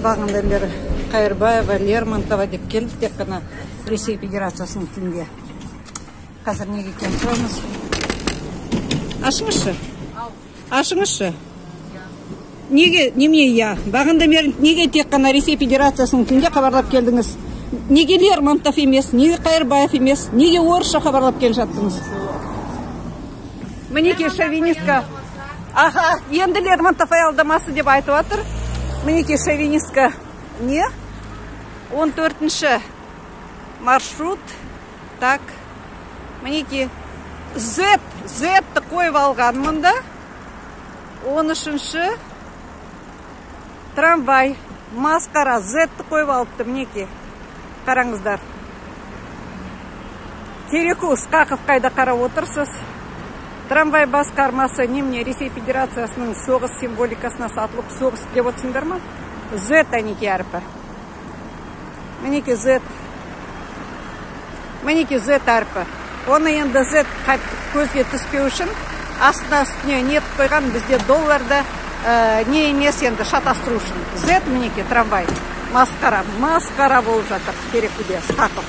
Бағанадан бері Қайырбаева, Лермонтова деп келді тек қана Ресей Федерациясының тілінде. Қазір неге екенін сұраймыз. Ашыңызшы. Ашыңызшы. Неге, немене я? Бағанадан бері неге тек қана Ресей Федерациясының тілінде хабарлап келдіңіз? Неге Лермонтов емес, неге Қайырбаев емес, неге орысша хабарлап келе жаттыңыз? Мінекей шовинистка. Аха, енді Лермонтов аялдамасы деп айтып жатыр. Мінекей шовинистка не? 14-ші маршрут. Так, мінекей Z, Z-ті қойып алған мұнда. 13-ші трамвай. Масқара, Z-ті қойып алыпты, мінекей. Қараңыздар. Кереку, Ысқақов, қайда қарап отырсыз? Трамвай басқармасы немене, Ресей Федерациясының соғыс символикасына сатылып, соғыс деп отырсыңдар ма? Z әнекей әрпі. Мінекей Z. Мінекей Z әрпі. Оны енді Z көзге түспеу үшін астына үстіне нет қойған, бізде долларда не емес енді шатастыру үшін. Z мінекей трамвай. Масқара, масқара болып жатыр Керекуде, Ысқақов.